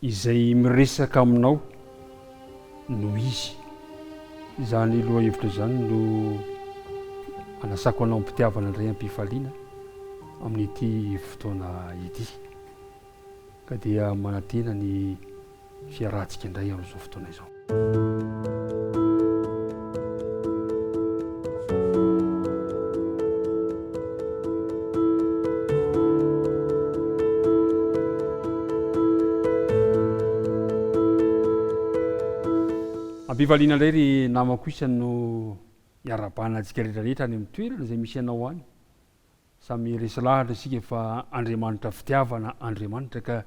Izay miresaka aminao no izy. Izany lohahevitra izany no anasako anao am-pitiavana indray am-pifaliana amin'ity fotoana ity. Ka dia manantena ny fiarahantsika indray amin'izao fotoana izao. Am-pifaliana indray ry namako isany no iarahabana antsika rehetra rehetra any amin'ny toerana izay misy anao any. Samy resy lahatra isika fa Andriamanitra fitiavana Andriamanitra ka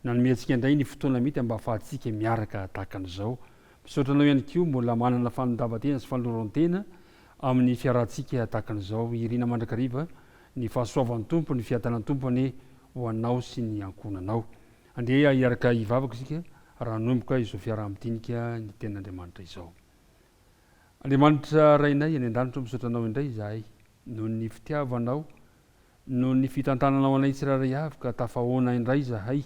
nanome antsika indray ny fotoana mety mba ahafahantsika miaraka tahaka an'izao. Misaotra anao ihany koa mbola manana fanondavan-tena sy fanoloran-tena amin'ny fiarahantsika tahaka an'izao. Irina mandrakariva ny fahasoavan'ny Tompo, ny fiadanan'ny Tompo anie ho anao sy ny ankohonanao. Andeha hiaraka hivavaka isika raha hanomboka izao fiaraha-midinika ny Tenin'Andriamanitra izao. Andriamanitra Rainay any an-danitra ô misaotra Anao indray izahay noho ny fitiavanao, noho ny fitantananao anay tsirairay avy ka tafahoana indray izahay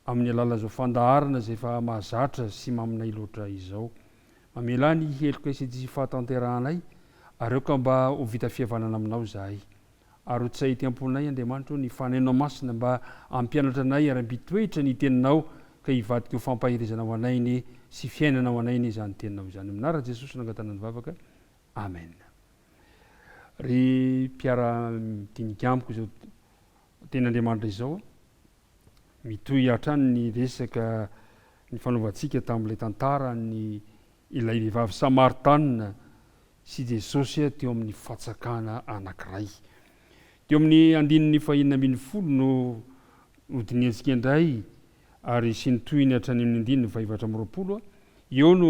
amin'ny alalan'izao fandaharana izay efa mahazatra sy maminay loatra izao. Mamelà ny heloka sy tsy fahatanterahanay ary aoka mba ho vita fihavanana aminao izahay. Arotsahy ety am-ponay, Andriamanitra ô, ny Fanahinao Masina mba hampianatra anay ary hampitoetra ny Teninao ka hivadika ho fampaherezana ho anay anie sy fiainana ho anay anie izany Teninao izany. Amin'ny anaran'i Jesosy no angatahana ny vavaka. Amen. Ry mpiara-midinika amiko izao Tenin'Andriamanitra izao, mitohy hatrany ny resaka nifanaovantsika tamin'ilay tantaran'ny ilay vehivavy Samaritanina sy Jesosy teo amin'ny fatsakana anankiray. Teo amin'ny andininy fahenina ambinifolo no nodinihantsika indray ary sy ny tohiny hatrany amin'ny andininy fahefatra amby 20. Eo no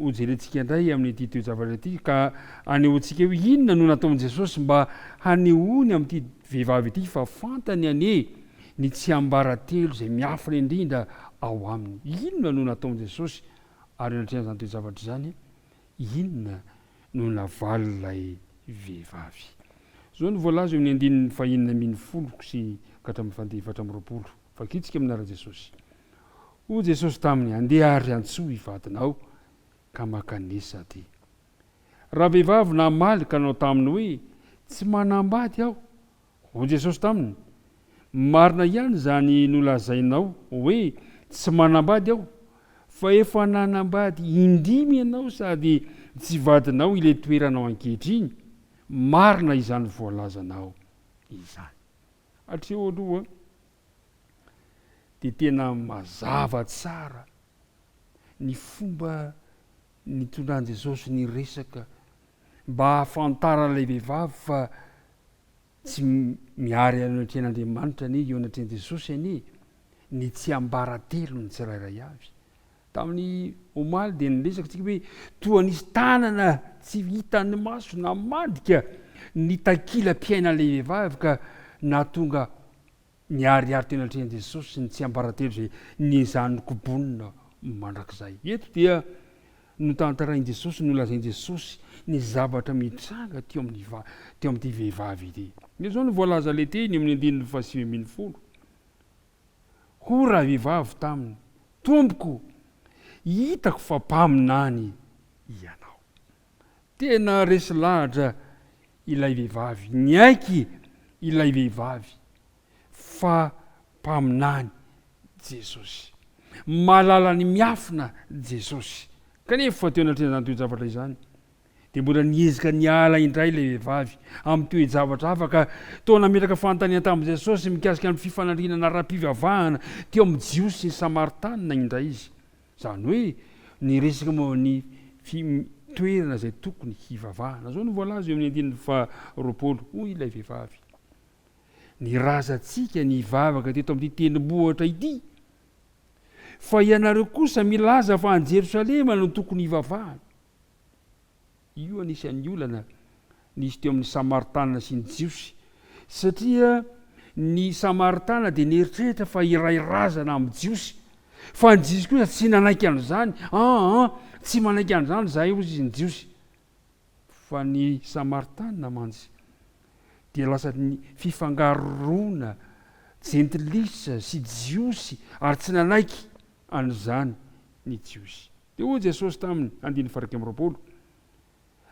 hojerentsika indray amin'ity toe-javatra ity ka hanehoantsika hoe inona no nataon'i Jesosy mba hanehoany amin'ity vehivavy ity fa fantany anie ny tsiambaratelo izay miafina indrindra ao aminy. Inona no nataon'i Jesosy ary eo anatrehan'izany toe-javatra izany? Inona no navalin'ilay vehivavy? Izao no voalaza eo amin'ny andininy fahenina ambinifolo sy ka hatramin'ny faha-24. Vakitsika amin'ny anaran'i Jesosy. Hoy Jesosy taminy, Andeha àry antsoy vadinao, ka mankanesa aty. Ravehivavy namaly ka nanao taminy hoe, Tsy manambady aho. Hoy Jesosy taminy, Marina ihany izany nolazainao hoe, 'Tsy manambady aho', fa efa nanambady indimy ianao sady tsy vadinao ilay toeranao ankehitriny. Marina izany voalazanao izany. Hatreo aloha dia tena mazava tsara ny fomba nitondran'i Jesosy ny resaka mba hahafantaran'ilay vehivavy fa Tsy miary eo anatrehan'Andriamanitra anie, eo anatrehan'i Jesosy anie, ny tsiambaratelon'ny tsirairay avy. Tamin'ny omaly dia niresaka isika hoe toa nisy tanana tsy hitan'ny maso namadika ny takilam-piainan'ilay vehivavy ka nahatonga Niharihary teo anatrehan'i Jesosy ny tsiambaratelo izay niezahany nokobonina mandrakizay. Eto dia notantarain'i Jesosy, nolazain'i Jesosy ny zavatra mitranga teo amin'ny teo amin'ity vehivavy ity. Izao no voalaza ilay teny eo amin'ny andininy fahasivy ambinifolo. Hoy ravehivavy taminy, Tompoko, hitako fa mpaminany ianao. Tena resy lahatra ilay vehivavy. Niaiky ilay vehivavy fa mpaminany Jesosy. Mahalala ny miafina Jesosy. Kanefa teo anatrehan'izany toe-javatra izany, dia mbola niezaka niala indray ilay vehivavy amin'ny toe-javatra hafa ka toa nametraka fanontaniana tamin'i Jesosy mikasika ny fifanandrinana ara-pivavahana teo amin'ny Jiosy sy ny Samaritanina indray izy. Izany hoe niresaka momba ny toerana izay tokony hivavahana. Izao no voalaza eo amin'ny andininy faha 20, hoy ilay vehivavy, Ny razantsika nivavaka teto amin'ity tendrombohitra ity, fa ianareo kosa milaza fa any Jerosalema no tokony hivavahana. Io anisan'ny olana nisy teo amin'ny Samaritana sy ny Jiosy, satria ny Samaritana dia nieritreritra fa iray razana amin'ny Jiosy, fa ny Jiosy kosa tsy nanaiky an'izany. Aa, tsy manaiky an'izany izahay, hoy izy ny Jiosy. Fa ny Samaritana mantsy dia lasa ny fifangaroana jentilisa sy Jiosy ary tsy nanaiky. an'izany ny Jiosy. Dia hoy Jesosy taminy, andininy faha-21,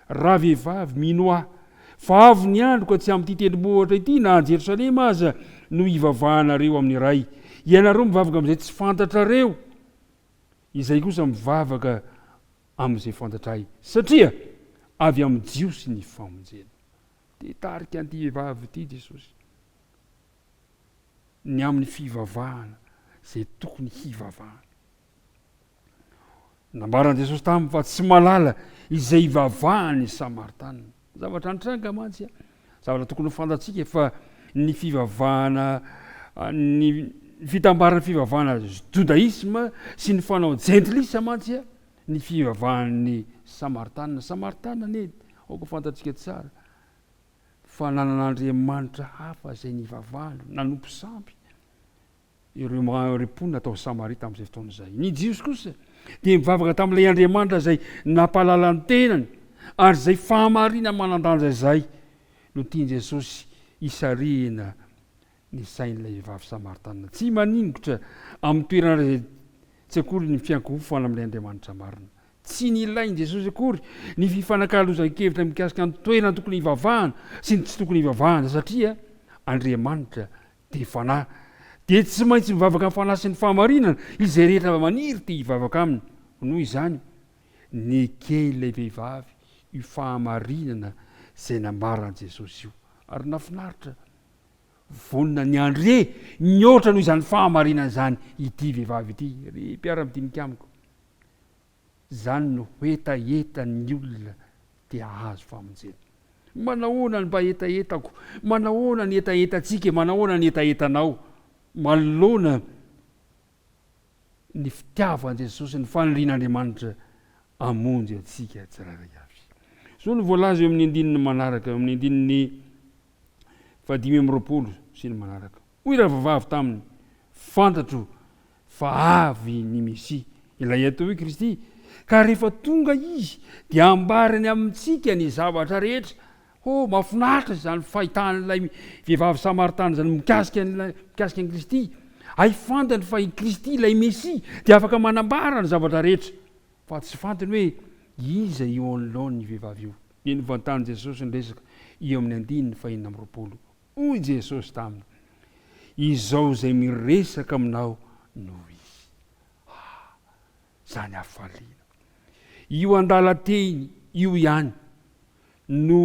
Ravehivavy, mino Ahy, fa avy ny andro ka tsy amin'ity tendrombohitra ity na any Jerosalema aza no hivavahanareo amin'ny Ray. Ianareo mivavaka amin'izay tsy fantatrareo, izay kosa mivavaka amin'izay fantatray, satria avy amin'ny Jiosy ny famonjena. Te hitarika an'ity vehivavy ity Jesosy ny amin'ny fivavahana izay tokony hivavahana. Nambaran'i Jesosy taminy fa tsy mahalala izay ivavahany ny Samaritanina. Zavatra nitranga mantsy, zavatra tokony ho fantatsika fa ny fivavahana, ny fitambaran'ny fivavahana jodaisma sy ny fanao jentilisa mantsy ny fivavahan'ny Samaritanina. Samaritanina anie, aoka ho fantatsika tsara fa nanana andriamanitra hafa izay nivavahana, nanompo sampy. Ireo mponina tao Samaria tamin'izay fotoana izay. Ny Jiosy kosa dia nivavaka tamin'ilay Andriamanitra izay nampahalala ny tenany, ary izay fahamarinana manan-danja izay no tian'i Jesosy hisarihina ny sain'ilay vehivavy samaritana. Tsy maningotra amin'ny toerana iray tsy akory ny fiankohofana amin'ilay Andriamanitra marina. Tsy nilain'i Jesosy akory ny fifanakalozan-kevitra mikasika ny toerana tokony hivavahana sy ny tsy tokony hivavahana, satria Andriamanitra dia fanahy, dia tsy maintsy mivavaka amin'ny fanahy sy ny fahamarinana izay rehetra maniry te hivavaka aminy. Noho izany, neken'ilay vehivavy io fahamarinana izay nambaran'i Jesosy io, ary nahafinaritra. Vonona ny handre mihoatra noho izany fahamarinana izany ity vehivavy ity. Ry mpiara-midinika amiko, Izany no hetahetan'ny olona te hahazo famonjena. Manahoana ny mba hetahetako? Manahoana ny hetahetantsika? Manahoana ny hetahetanao manoloana ny fitiavan'i Jesosy, ny fanirian'Andriamanitra hamonjy antsika tsirairay avy? Izao no voalaza eo amin'ny andininy manaraka, eo amin'ny andininy fahadimy amby 20 sy ny manaraka. Hoy ravavavy taminy, Fantatro fa avy ny Mesia, ilay atao hoe Kristy, ka rehefa tonga Izy dia hambarany amintsika ny zavatra rehetra. Oh, mahafinaritra izany fahitan'ilay vehivavy samaritana izany mikasika an'ilay, mikasika an'i Kristy. Hay fantany fa i Kristy, ilay Mesia, dia afaka manambara ny zavatra rehetra. Fa tsy fantany hoe iza io anoloan'ny vehivavy io. Dia novantanin'i Jesosy ny resaka eo amin'ny andininy fahenina amby 20. Hoy Jesosy taminy, Izao izay miresaka aminao no izy. Ah, izany hafaliana! Io andalan-teny io ihany no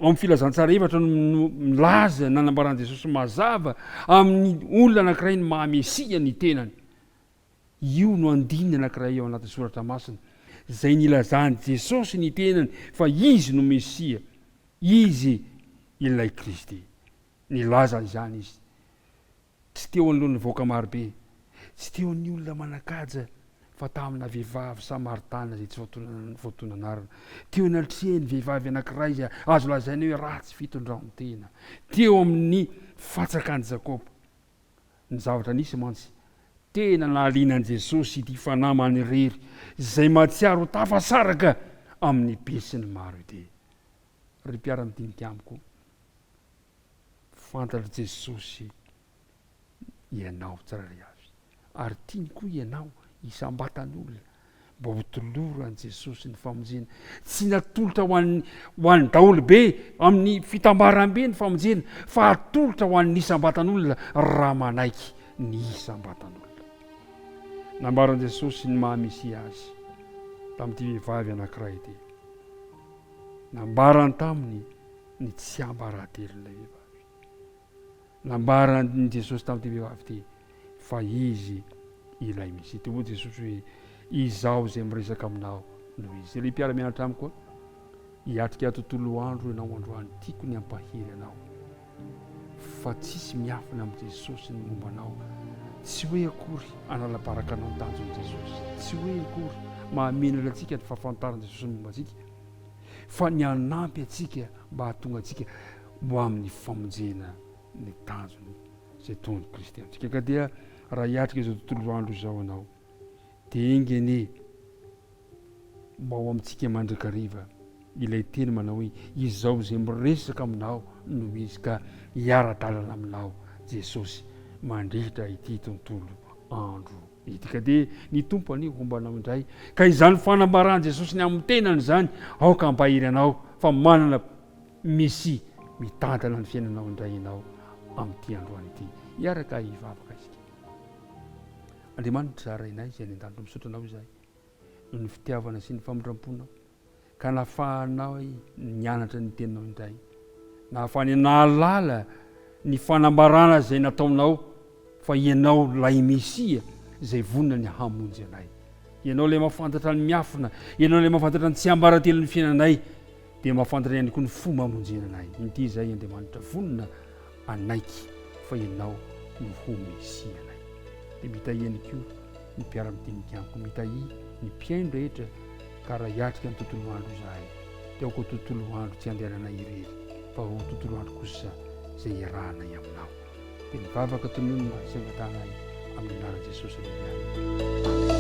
ao amin'ny filazantsara efatra no milaza nanambaran'i Jesosy mazava amin'ny olona anankiray ny maha Mesia ny tenany. Io no andininy anankiray ao anatin'ny Soratra Masina izay nilazan'i Jesosy ny tenany fa Izy no Mesia, Izy ilay Kristy. Nilaza izany Izy, tsy teo anoloan'ny vahoaka marobe, tsy teo amin'ny olona manan-kaja, fa tamina vehivavy samaritana izay tsy voatonona anarana, teo anatrehan'ny vehivavy anankiray izay azo lazaina hoe ratsy fitondran-tena, teo amin'ny fatsakan'i Jakoba. Ny zavatra nisy mantsy, tena nahaliana an'i Jesosy ity fanahy manirery izay mahatsiaro ho tafasaraka amin'ny besinimaro ity. Ry mpiara-midinika amiko, fantatr'i Jesosy ianao tsirairay avy, ary tiany koa ianao isam-batan'olona mba ho toloran'i Jesosy ny famonjena. Tsy natolotra ho an'ny ho an'ny daholobe amin'ny fitambarambe ny famonjena fa atolotra ho an'ny isam-batan'olona raha manaiky ny isam-batan'olona. Nambaran'i Jesosy ny maha Mesia azy tamin'ity vehivavy anankiray ity. Nambarany taminy ny tsiambaratelon'ilay vehivavy. Nambaran'i Jesosy tamin'ity vehivavy ity fa Izy ilay Mesia. Dia hoy Jesosy hoe, Izaho izay miresaka aminao no Izy. Ry mpiara-mianatra amiko, hiatrika tontolo andro ianao androany. Tiako ny hampahery anao fa tsisy miafina amin'i Jesosy ny momba anao. Tsy hoe akory hanala-baraka anao ny tanjon'i Jesosy. Tsy hoe akory mahamenatra antsika ny fahafantaran'i Jesosy ny momba antsika, fa ny hanampy antsika mba hahatonga antsika ho amin'ny famonjena ny tanjony izay ton'i Kristy amintsika. Ka dia raha hiatrika izao tontolo andro izao ianao, dia enga anie mba ho amintsika mandrakariva ilay teny manao hoe izao izay miresaka aminao no izy ka hiara-dalana aminao Jesosy mandritra ity tontolo andro. Ity ka dia ny Tompo anie homba anao indray. Ka izany fanambaran'i Jesosy ny amin'ny tenany izany, aoka hampahery anao fa manana Mesia mitantana ny fiainanao indray ianao amin'ity androany ity. Hiaraka hivavaka isika. Andriamanitra Rainay izay any an-danitra, misaotra Anao izahay noho ny fitiavana sy ny famindram-ponao ka nahafahanay nianatra ny teninao indray, nahafahanay nahalala ny fanambarana izay nataonao fa Ianao ilay Mesia izay vonona ny hamonjy anay. Ianao ilay mahafantatra ny miafina, Ianao ilay mahafantatra ny tsiambaratelon'ny fiainanay, dia mahafantatra ihany koa ny fomba hamonjena anay. Inty izahay Andriamanitra vonona hanaiky fa Ianao no ho Mesianay. Dia mitahia ihany koa ny mpiara-midinika amiko, mitahia ny mpihaino rehetra ka raha hiatrika ny tontolo andro izahay dia aoka ho tontolo andro tsy handehananay irery fa ho tontolo andro kosa izay iarahanay Aminao. Dia ny vavaka tononina sy angatahanay amin'ny anaran'i Jesosy irery ihany. Amen.